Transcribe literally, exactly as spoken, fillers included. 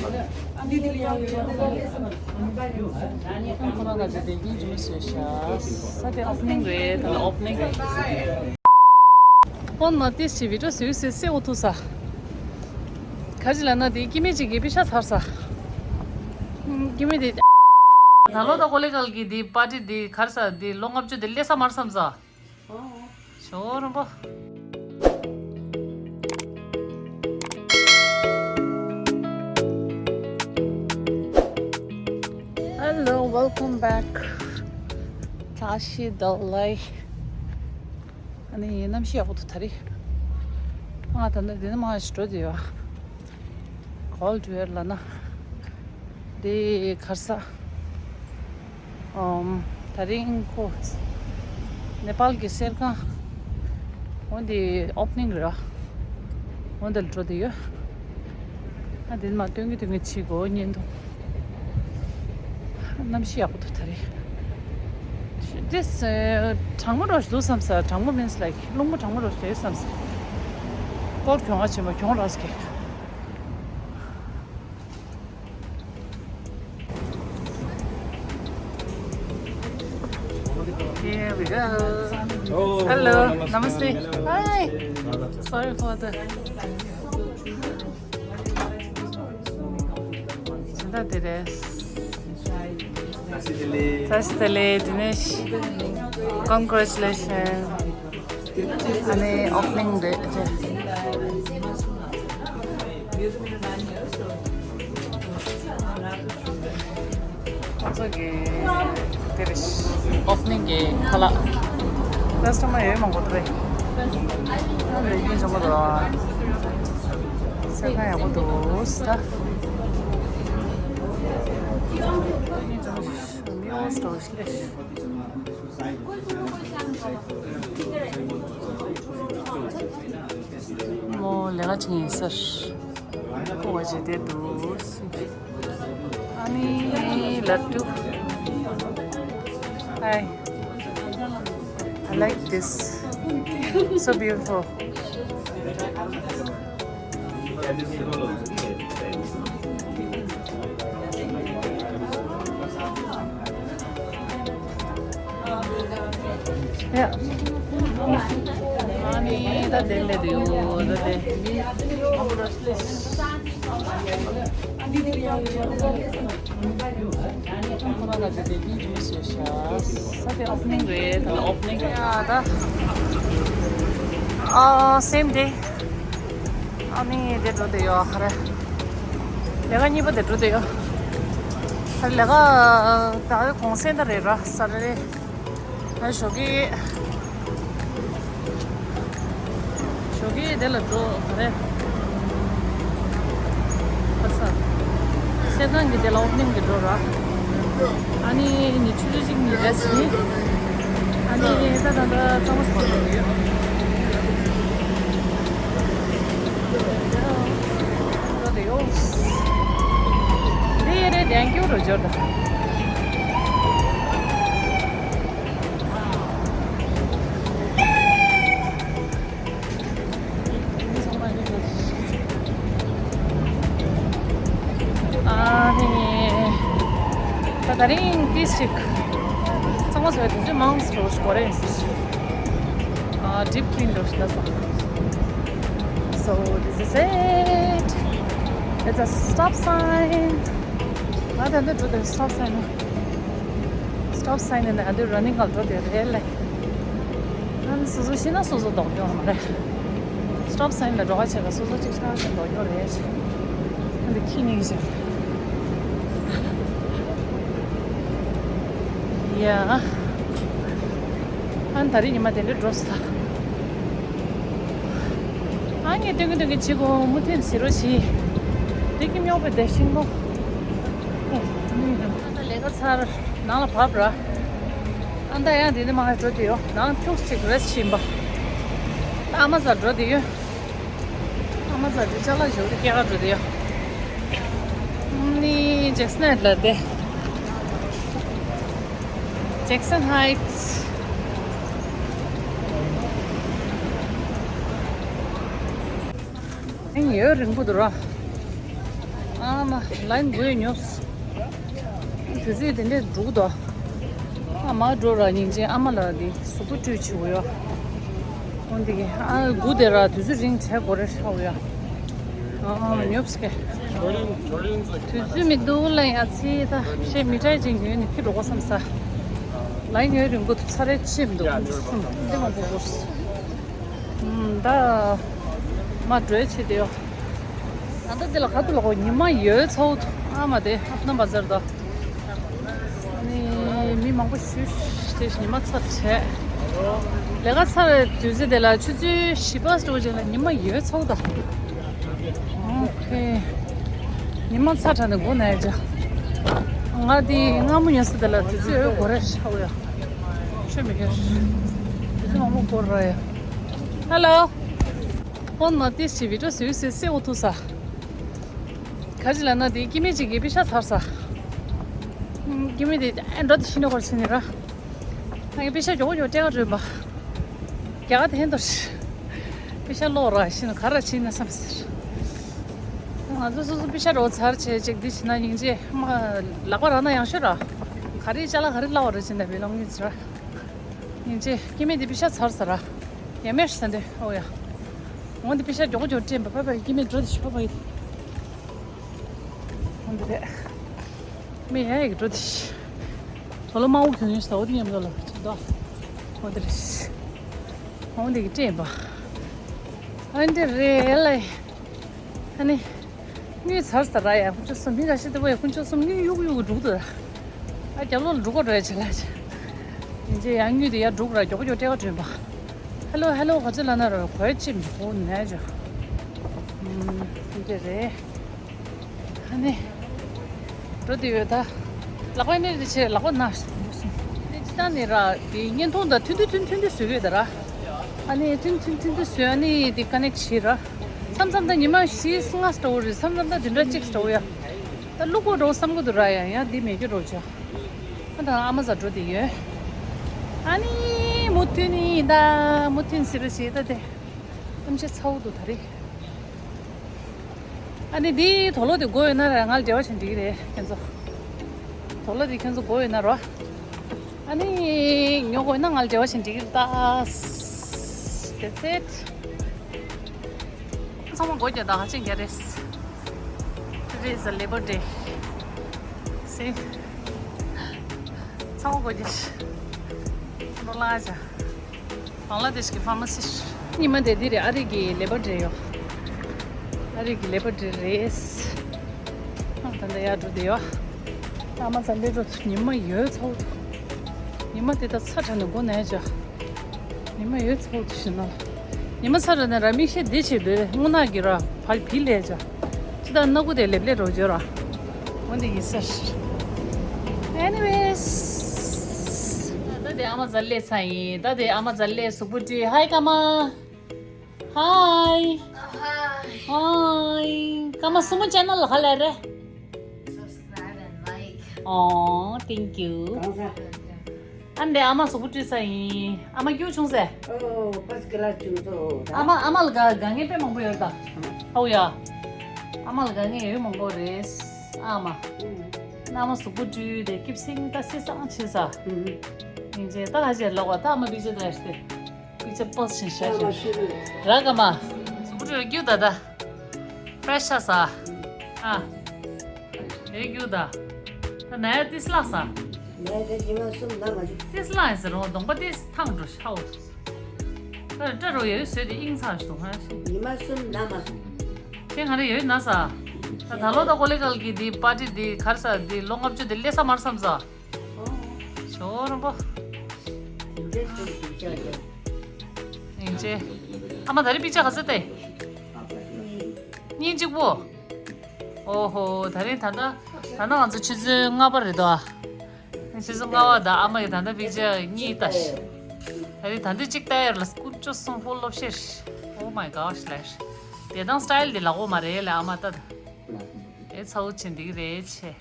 ཁོ་རང་ག་ཚོད་དེ་ཡིན་ཅུང་ཟོས་ཤག་ས་དེ་ཨོ་པ་ནིང་རེད། ད་ལྟ་ཨོ་པ་ནིང་རེད། ཧོན་མ་ཏིས་ཅི་བི་ཏྲོ་སུས་སུས་སེ་ཨོ་ཐུ་ས། ག་ཅི་ལ་ན་དེ་ཀི་མེ་ཅིག་གི་པི་ཤ་ཚར་ས། ཀི་མེ་དེ། ད་ལོ་ད་ཀོ་ལེ་གལ་གི་དེ་པར་ཊི་དེ་གར་ས་དེ་ལོ་ལྔ་བཅུ་དེ་སླེབས་ས་མར་བསམ་ས། ཞོ་རོ་པོ། Hello, welcome back. བཀྲ་ཤིས་བདེ་ལེགས། ཨ་ནི་གནམ་གཤིས་ཡག་པོ་འདུག་ད་རེས། ང་ད་ནི་འདི་ནི་མ་ཞིག་འགྲོ་དུ་ཡོད། གོལ་ཌི་ཝེར་ལ་ན། འདི་གར་ས། ཨམ། ད་རིང་ཁོ་ནེ་པཱལ་གྱི་གསེར་ཁང་། འོ་འདི་ཨོ་པ་ནིང་རེད། འོ་འདི་ལ་འགྲོ་དུ་ཡོད། ཨ་འདི་མ་སྟོན་གི་སྟོན་གི་ཕྱི་གོ་ཉན་འདུག་གནམ་གཤིས་ཡག་པོ་འདུག་ད་རེས། འདི་གྲང་མོ་རོ་ཞིག་འདུག་བསམ་ས། གྲང་མོ་མིན་སི་ལའིག་རླུང་བུ་གྲང་མོ་རོ་ཞིག་རེད་བསམ་ས། སྐོར་གྱོང་ང་ཆེན་པོ་གྱོང་རག་གི། Here we go. Oh, hello. Namaste. Namaste. Hi. Sorry for the. ད་དེ་རེད། བཀྲ་ཤིས་བདེ་ལེགས། བཀྲ་ཤིས་བདེ་ལེགས། དེ་ནས་congratulations. ཨ་ནི་ཨོ་པ་ནིང་རེད་ཅེ། ཁོང་ཚོ་གི་དེ་རེད། ཨོ་པ་ནིང་གི་ཁ་ལག་ཀ་སི་ཊ་མར་ཡོད་མང་པོ་འདུག་རེད། ཨ་ལས་ཀྱི་འཇོན་པོ་འདུག་གསེར་ཁང་ཡག་པོ་འདུག་ས། མི་ཨོ་སི་ཏོར་ཤི་ལེ། མོ་ལས་ཀ་བྱེད་ཡིན་ཟེར། ཁོ་བ་བྱེད་བསྡད་འདུག་ཨ་ནི་ལ་ཏུ། Hi. I like this. So beautiful. ཡ། ཨ་ནི་ད་དེ་ལས་དེ་ཡོད་ད་དེ། ཁོ་རང་ག་ཚོད་དེ་ཡིན་ཅུང་ཟོས་ཤག་ས་དེ་ཨོ་པ་ནིང་རེད། ད་ཨོ་པ་ནིང་ཡ་ད། ཨ་same day. ཨ་ནི་དེ་འགྲོ་དེ་ཡོད་ཧ་རེ། ལས་ཀ་གཉིས་པ་དེ་འགྲོ་དེ་ཡོད། ཧ་རེ་ལས་ཀ་ད་གུང་སེང་ད་རེད་ར་ས་རེ་རེ། ཨ་ཞོགས་ཀས། ཞོགས་ཀས་དེ་ལ་འགྲོ་ག་རེ། ཁ་ས། གསེར་ཁང་གི་དེ་ལ་ཨོ་པ་ནིང་གི་འགྲོ་ར། ཨ་ནི་ནི་ཆུ་ཚོད་གཅིག་གཉིས་རེ་ཟིན། ཨ་ནི་ད་ད་ད་གཙང་མ་སོགས་འགྲོ་གི་ཡོད། འགྲོ་དེ་ཡོད། དེ་ཡེ་རེ་དེང་སྐྱུར་རུ་འབྱོར་ད། ཨ་ནི། ད་དེ་རིང་ཏིས་ཅིག་གཙང་མ་བཟོས་དུས་ཚོད་མང་སོ་སྐོར་རེ་ཡིན་སྲིད། ཨ་deep clean འགྲོ་ཤི་ལ་སོང་། So this is it. It's a stop sign. ང་ད་འདི་འགྲོ་དུས་stop sign. Stop sign ནས་ཨ་འདི་running ག་འགྲོ་དེ་རེད་ལེ། ཨ་ནི་སོ་སོ་ཤི་ན་སོ་སོ་ལྡོག་རྒྱུ་མ་རེད། Stop sign ལ་འགྲོ་བ་བྱས་ལ་སོ་སོ་གཅིག་ཆགས་ཤིག་ལྡོག་རྒྱུ་རེད། ཨ་འདི་ཁྱི་གཉིས་ཤིག་ཡ། ཨ་ནི་ད་རེས་ཉི་མ་དེ་འདྲ་འགྲོ་ས། ཨ་ངས་སྟོན་གི་སྟོན་གི་བྱེད་དགོས་མུ་མཐུད་ཟེར་རོ་བྱེད། དེ་གི་སྨྱོ་བའི་དེ་ཤིང་ལོ། ཨེ་ནི་ད་ལས་ཀ་ཚར་ནང་ལ་བབས་ར། ཨ་ད་ཡང་དེ་ནི་མ་ཧ་འགྲོ་དེ་ཡོ་ནང་ཐུག་ཅིག་རེས་ཕྱིན་པ། ཨ་མ་ཟ་འགྲོ་དེ་ཡོ། ཨ་མ་ཟ་དེ་ཅ་ལག་ཞོག་དེ་སྐྱེལ་ག་འགྲོ་དེ་ཡོ། ནི་ཇེག་སན་ལ་དེ། Jackson Heights. ཨིན་ཡོད་རིང་པོ་འདུག་ར། ཨ་མ་ལན་དགོས་ཉོབས། དུས་ཚོད་དེ་འདྲས་འགྲོ་གི་འདུག་ཨ་མ་འགྲོ་ར་སྙིང་རྗེ། ཨ་མ་ལ་དེ་གཟུགས་པོ་བཀྲུས་བྱེད་དགོས་ཡོད། འོན་ཏེ་གི་ཨ་སྒུག་དེ་ར་དུས་ཚོད་རིང་བྱས་དགོས་རེད་ཧ་གོ་ཡ། ཨ་ཉོབས་ཀྱི། དུས་ཚོད་མི་འདུག་ལ་ཡ་ཚེ་ད་ཤེས་མི་ཏྲའི་ཅིག་ཡོད་ནི་ཁྱི་འགྲོ་གོ་བསམ་ས། ལན་ཡོད་རིང་པོ་ཚར་རེ་ཅིག་མི་འདུག་ཁོང་ཚོ་གསུམ་འདི་མང་པོ་བོར། ད་མ་འགྲོའི་ཆེད་དེ་ཡོད། ད་ལྟ་འདི་ལ་ག་ཏུ་ལ་གོ་ཉི་མ་ཡོད་ཚོད་ཨ་མ་དེ་ཨབ་ན་བ་ཛར་དོ། ནི་མི་མང་པོ་ཞུ་དེ་ཉི་མ་ཚར་བྱས། ལས་ཀ་ཚར་དུས་ཚོད་དེ་ལ་ཆུ་ཚོད་བཞི་པ་སྤྲོ་ཅན་ལ་ཉི་མ་ཡོད་ཚོད་དོ། ཨོ་ཁེ། ཉི་མ་ཚ་དྲགས་ནས་མགོ་ན་ཡ་ཅག་ང་དེ་སྔ་མོ་ཉལ་ས་དེ་ལ་དུས་ཚོད་ཡོད་དགོས་རེད་ཧ་གོ་ཡ། ཆོས་མི་ཁྱེར། དུས་ཚོད་མང་པོ་འགོར་ར་ཡ། ཧ་ལོ། ཧོན་མ་ཏིས་ཆི་བི་ཏྲོ་སུ་སུ་སེ་འོ་ཐུ་ས། ག་ཅི་ལ་ན་དེ་སྐྱེ་དམན་ཅིག་གི་པི་ཤ་ཚར་ས། སྐྱེ་དམན་དེ་ཨེ་འགྲོ་དེ་ཤི་ན་ཧོར་ཕྱིན་ནི་ར། ང་གི་པེ་ཤ་མགྱོགས་མགྱོགས་སྤྲད་ག་འགྲོ་ཡིན་པ། རྒྱ་གར་དེ་ཧན་ཏོ་ཤི། པེ་ཤ་ལོག་ར་ཤི་ན་ག་ར་ཕྱིན་ན་བསམ་ཟེར། ང་ཚོ་སོ་སོ་པེ་ཤ་རོ་ཚར་བྱས་ཅིག་འདི་ཕྱིན་ན་སྙིང་རྗེ་མ། ལག་པ་རག་ན་ཡང་ཤོད་ར། ག་རེ་ཅ་ལག་ག་རེ་སླ་བ་རེ་ཕྱིན་ན་བེ་ལོང་ངི་ཟེར། སྙིང་རྗེ་སྐྱེ་དམན་འདི་པེ་ཤ་ཚར་ས་ར། ཡ་མེར་ས་འདི་ཨོ་ཡ། འོ་འདི་པེ་ཤ་མགྱོགས་མགྱོགས་སྤྲད་པ་པ་པ་སྐྱེ་དམན་འགྲོ་དེ་ཤི་པ་པ་ཡི། འོ་འདི་རེད། མི་ཡ་ཡིག་འགྲོ་དེ། དོ་ལོ་མ་འུ་གྱོང་ཡོད་ས་འོ་དེ་ཉམས་དོ་ལོ་ཅི་དོ། འོ་དེ་རེད། འོ་འདི་གི་སྤྲད་པ། ཨ་འདི་རེད་ལེ། ཨ་ནི། དངུལ་ཚར་ས་ར་ཡ་ཁོང་ཚོ་གསུམ་མི་འགའ་ཤས་དེ་བས་ཁོང་ཚོ་གསུམ་དངུལ་གཡུག་གཡུག་འགྲོ་གི་འདུག་ཨ་རྒྱབ་ལོགས་ལ་འགྲོ་ག་འགྲོ་ཡ་བྱེད་ལ་བྱེད། ཡིན་ཅེ་ཡང་དངུལ་དེ་ཡར་འགྲོ་གི་ར་མགྱོགས་མགྱོགས་སྤྲད་ག་འགྲོ་ཡིན་པ། ཧེ་ལོ་ཧེ་ལོ་ག་ཚོད་ལ་ན་ར་གོ་ཡ་ཅི་མི་གོ་ནས་ཅོ། ཨུམ། འདི་རེད། ཨ་ནི། འགྲོ་དུས་ཡོད་ད། ལག་པ་ནི་རེ་ཆེ་ལག་པ་ན་སོང་། ནི་ཅི་ད་ནི་ར་དེ་བརྙན་ཐུང་དང་ཐུན་ཐུན་ཐུན་ཐུན་དུ་བཟོས་ཡོད་ད་ར། ཨ་ནི་ཐུན་ཐུན་ཐུན་དུ་བཟོས་ཨ་ནི་དེ་ཀ་ནེག་བྱེད་ར། མཚམས་མཚམས་ད་ཉི་མ་བཞི་ལྔ་འདྲ་བོ་རེད་མཚམས་མཚམས་ད་དེ་འདྲ་གཅིག་འདྲ་བོ་ཡ། ད་ལུག་པོ་འགྲོ་བསམ་གི་འདུག་ར་ཡ་ཡ་དེ་མེད་རྒྱུ་འགྲོ་བྱ། ཨ་ད་ཨ་མ་ཟ་འགྲོ་དེ་ཡོད། ཨ་ནི་མུ་མཐུད་ནི་ད་མུ་མཐུད་ཟེར་ར་བྱེད་ད་དེ། ཐམས་ཅད་ཚ་བོ་འདུག་ད་རེད། ཨ་ནི་འདི་དོ་ལོ་དེ་དགོས་ཡོད་ན་ར་ང་ལ་འབྲེལ་བ་བྱེད་འགྲིག་གི་རེད་ཁྱེད་ཚོ། དོ་ལོ་དེ་ཁྱེད་ཚོ་དགོས་ཡོད་ན་རོ། ཨ་ནི་ཉོ་དགོས་ན་ང་ལ་འབྲེལ་བ་བྱེད་འགྲིག་གི་རེད་ད། That's it. ཚང་མ་སྒོ་རྒྱག་ད་ག་ཅིག་རྒྱག་རེད། Today is a Labor Day. See? ཚང་མ་སྒོ་རྒྱག་རོ་ལ་ཅ། བང་ལ་དེཤ་གི་ཕ་མ་སི་ཤ། ཉི་མ་དེ་འདི་རེད། ཨ་རི་གི་ལེ་བར་ཌེ་ཡོད། ཨ་རི་གི་ལེ་བར་ཌེ་རེད། ཨ་ད་ལྟ་ཡར་འགྲོ་དེ་ཡོད། ཨ་མ་ཚ་ལེ་འགྲོ་ཉི་མ་ཡོད་ཚོགས། ཉི་མ་དེ་ད་ཚ་དྲགས་ནས་མགོ་ན་ཡ་ཅག་ཉི་མ་ཡོད་ཚོགས་དུ་ཞུ་ན། ཉི་མ་ཚ་དྲགས་ནས་ར་མིག་ཤེལ་དེ་བྱེད་འདོད་རེད། སྔོ་ནག་གི་ར་བལ་བི་ལས་ཅག་ཅི་ད་སྣ་ཁུ་དེ་ལེབ་ལེ་འགྲོ་བརྗོད་ར། འོ་འདི་ཡིན་ཟེར། Anyways. ད་དེ་ཨ་མ་ཛ་ལེ་ཚ་ཡིན། ད་དེ་ཨ་མ་ཛ་ལེ་གཟུགས་པོ་བཀྲུས། Hi ཀརྨ། Hi. Hi. Hi. ཀརྨ་སྲུ་མོ་ཅན་ནལ་ལ་ག་ལེ་རེད། Subscribe and like. Oh, thank you. གང་ཟག་ཨ་འདི་ཨ་མ་གཟུགས་པོ་བཀྲུས་ས་ཡིན། ཨ་མ་སྐྱུག་བྱུང་ཟེ། ཨོ་first class བྱུང་སོ། ཨ་མ་ཨ་མ་ལ་དགའ་དགའ་ངེས་དཔེ་མང་པོ་ཡོད་ད། ཨོ་ཡ། ཨ་མ་ལ་དགའ་ངེས་ཡོད་མང་པོ་རེད། ཨ་མ། ཨ་མ་གཟུགས་པོ་བཀྲུས་དེ་སྐྱིབས་སེང་ད་སེ་སང་བྱེད་ས། ཡིན་ཅེ་ད་ག་ཅེ་ལོག་བ་ད་ཨ་མ་པི་ཅེ་ད་ཡ་ཤི་ཏེ། པི་ཅེ་པོ་སི་ཤིན་ཤ་ཤིན། ར་ཀརྨ། གཟུགས་པོ་བཀྲུས་སྐྱུག་ད་ད། ཕྲེཤ་ས། ཨ། རེ་རྒྱུག་ད། ད་ན་ཡ་ཏིས་ལགས་ས། ན་ཡ་ད་ཉི་མ་གསུམ་ན་མ་བྱུང་། ཏིས་ལགས་ཟེར་རོ་གདོང་པ་ཏིས་ཐང་འགྲོ་ཤའོ། ད་སྐྲ་རོ་ཡོད་བཟོས་ཏེ་དབྱིངས་ཚ་ཞིག་འདུག་ཧ་ཤི། ཉི་མ་གསུམ་ན་མ་སོང་། ཁྱེད་ག་རེ་ཡོད་ན་ས། ད་ད་ལོ་ད་ཀོ་ལེ་གལ་གི་དེ་པར་ཊི་དེ་གར་ས་དེ་ལོ་ལྔ་བཅུ་དེ་སླེབས་ས་མར་བསམ་ས། ཞོ་རོང་པོ། དེ་འདྲའི་སུ་དེ་ཅག་ཡོད། ཡིན་ཅེ། ཨ་མ་ད་རེ་པི་ཅ་ག་ཚོད་ཏེ། གཉིས་གཅིག་པོ། ཨོ་ཧོ་ད་རེ་ད་ལྟ་ད་ལྟ་ང་ཚོ་ཆུ་ཚོད་ལྔ་པ་རེད་དོ། ཆུ་ཚོད་ལྔ་པ་ད་ཨ་མ་ཡི་ད་ལྟ་པི་ཅ་གཉིས་ལྟ་ཤི། ད་རེ་ད་ལྟ་གཅིག་ལྟ་ཡར་ལ་སྐུ་ཅོ་སོང་ཧོ་ལོབ་ཤེར། Oh my gosh ལ་ཤི། དེ་དང་སི་ཊལ་དེ་ལ་གོ་མ་རེད་ལ་ཨ་མ་ལྟ་ད། ཨེ་ཚ་བོ་ཆེན་འདི་གི་རེད་ཆེ།